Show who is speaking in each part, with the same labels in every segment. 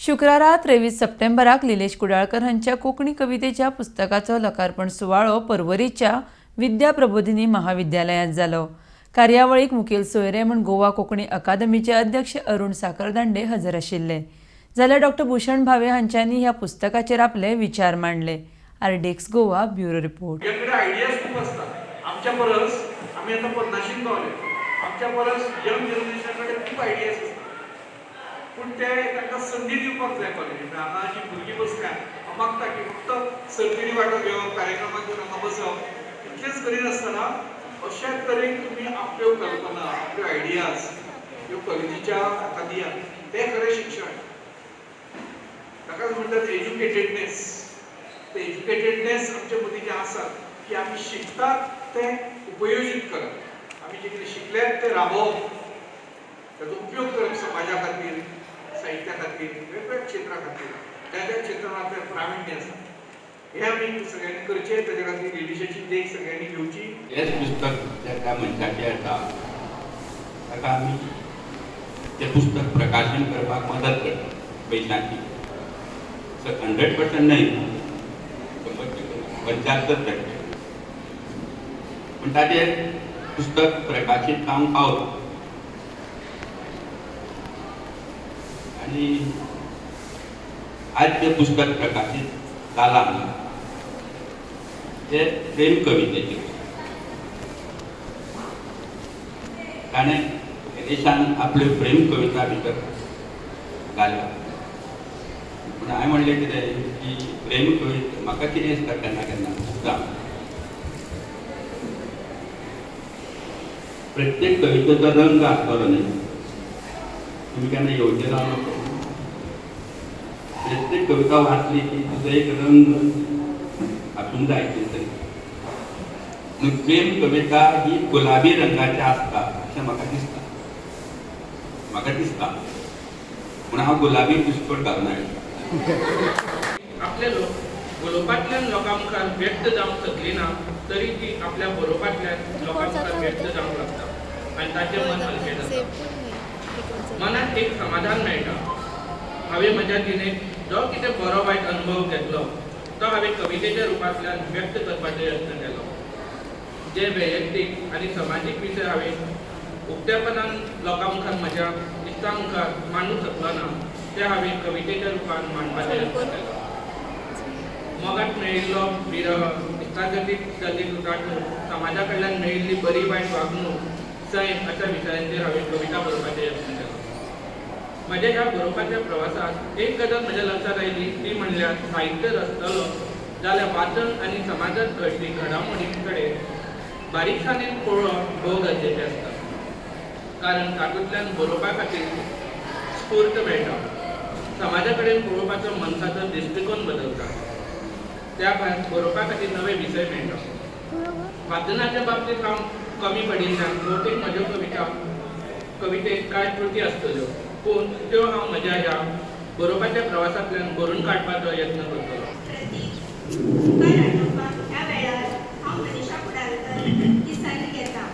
Speaker 1: शुक्रारा 23 सप्टेंबराक लिलेश कुडाळकर हांच्या कोंकणी कवितेच्या पुस्तकाचो लोकार्पण सुवाळो पर्वरीच्या विद्या प्रबोधिनी महाविद्यालयांत जालो. कार्यावळीक मुखेल सोयरे म्हूण गोवा कोंकणी अकादमीचे अध्यक्ष अरुण साखरदांडे हजर आशिल्ले, जाल्यार डॉक्टर भूषण भावे हांच्यांनी ह्या पुस्तकाचेर आपले विचार मांडले. RDX Goa, bureau report.
Speaker 2: भुरग्यांकडे आयडियाज खूब आसतात आमच्या परस. आमी आतां 50शीन पावले. आमच्या परस यंग जनरेशना कडेन खूब आयडियाज आसतात, पूण ते तांकां संदी दिवपाक जाय कॉलेजीन. हांगा जी भुरगीं बसल्यात, हांव मागता की फक्त सर्तींनी वांटो घेवप, कार्यक्रमाक येवन हांगा बसप इतलेंच करिनासतना अशा तरेन तुमी आपल्यो कल्पना, आपल्यो आयडियाज ह्यो कॉलेजीच्या हाका दियात. तें खरें शिक्षण. ताकाच म्हणटात एज्युकेटेडनेस. ते एज्युकेटेडनेस आमचे मदीं जें आसा की आमी शिकतात तें उपयोजीत करप, आमी जें कितें शिकल्यात तें राबोवप, ताचो उपयोग करप समाजा खातीर, साहित्या खातीर, वेगवेगळ्या क्षेत्रा खातीर, ज्या ज्या क्षेत्रांत आपलें प्राविण्य आसा, हें आमी सगळ्यांनी करचें. ताच्या खातीर लिलेशाची देख सगळ्यांनी घेवची.
Speaker 3: हेच पुस्तक ज्या त्या मनशाचें येता, ताका आमी तें पुस्तक प्रकाशन करपाक मदत करता पयशांची. 100% न्हय, 100%, 75%, पूण ताचें पुस्तक प्रकाशीत जावंक पावता. आनी आज तें पुस्तक प्रकाशीत जालां हांगा, तें प्रेम कवितेचें. ताणें, लिलेशान आपल्यो प्रेम कविता भितर घाल्या. पूण हांवें म्हणलें कितें की प्रेम कविता म्हाका कितें दिसता, केन्ना केन्ना दिसता, प्रत्येक कवितेचो रंग आसतलो न्ही. तुमी केन्ना येवचें रावलो, प्रत्येक कविता वाचली की तिचो एक रंग आसूंक जाय कितें तरी. पूण प्रेम कविता ही गुलाबी रंगाची आसता अशें म्हाका दिसता, म्हाका दिसता. पूण हांव गुलाबी बुशकोट घालून आयलो.
Speaker 4: आपले लोक उलोवपांतल्यान लोकां मुखार व्यक्त जावंक शकली ना, तरी ती आपल्या बरोवपांतल्यान लोकां मुखार व्यक्त जावंक लागता आनी ताचें मन हलकें जाता, मनाक एक समाधान मेळटा. हांवें म्हज्या जिणेंत जो कितें बरो वायट अनुभव घेतलो, तो हांवें कवितेच्या रुपांतल्यान व्यक्त करपाचो यत्न केलो. जे वैयक्तीक आनी समाजीक विशय हांवें उक्तेपणान लोकां मुखार, म्हज्या इश्टां मुखार मांडूंक शकलो ना, ते हांवें कवितेच्या रुपान मांडपाचो यत्न केलो. मोगात मेळिल्लो विरह, इश्टागतीत जाल्ली तुटाटूट, समाजा कडल्यान मेळिल्ली बरी वायट वागणूक, सैम अशा विशयांचेर हांवें कविता बरोवपाचो यत्न केलो. म्हज्या ह्या बरोवपाच्या प्रवासात एक गजाल म्हज्या लक्षांत आयली, ती म्हणल्यार साहित्य रचतलो जाल्यार वाचन आनी समाजांत घडपी घडामोडी कडेन बारीकसाणेन पळोवप भोव गरजेचें आसता, कारण तातूंतल्यान बरोवपा खातीर स्फूर्त मेळटा. समाजा कडेन पळोवपाचो मनशाचो दृश्टिकोन बदलता. त्या भायर बरोवपा खातीर नवे विशय मेळटा. वाचनाच्या बाबतींत हांव कमी पडिल्ल्यान भोवतेक म्हज्यो कवितेक कांय त्रुटी आसतल्यो, पूण त्यो हांव म्हज्या ह्या बरोवपाच्या प्रवासांतल्यान भरून काडपाचो यत्न करतलो.
Speaker 5: प्रतीक उपकार आठोवपाक ह्या वेळार हांव मनीषा कुडाळकर ही संद घेता.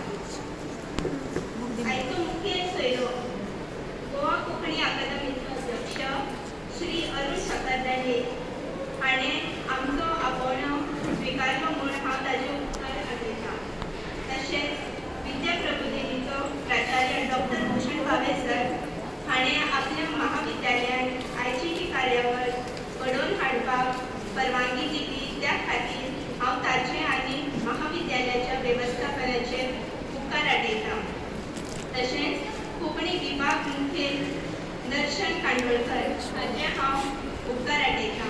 Speaker 5: आयचो मुखेल सोयरो, गोवा कोंकणी अकादमीचो अध्यक्ष श्री अरुण साखरदांडे हाणें आमचो आपोवणो स्विकारलो म्हूण हांव ताजे उपकार आठयतां. तशेंच विद्या प्रबोधिनीचो प्राचार्य डॉक्टर भूषण भावे सर हाणें आपल्या महाविद्यालयान आयची ही कार्यावळ घडोवन हाडपाक परवानगी दिली, त्या खातीर हांव ताचे आनी महाविद्यालयाच्या वेवस्थापनाचे उपकार आठयतां. तशेंच कोंकणी विभाग मुखेल दर्शन कांदोळकर हाचे हांव उपकार आठयतां.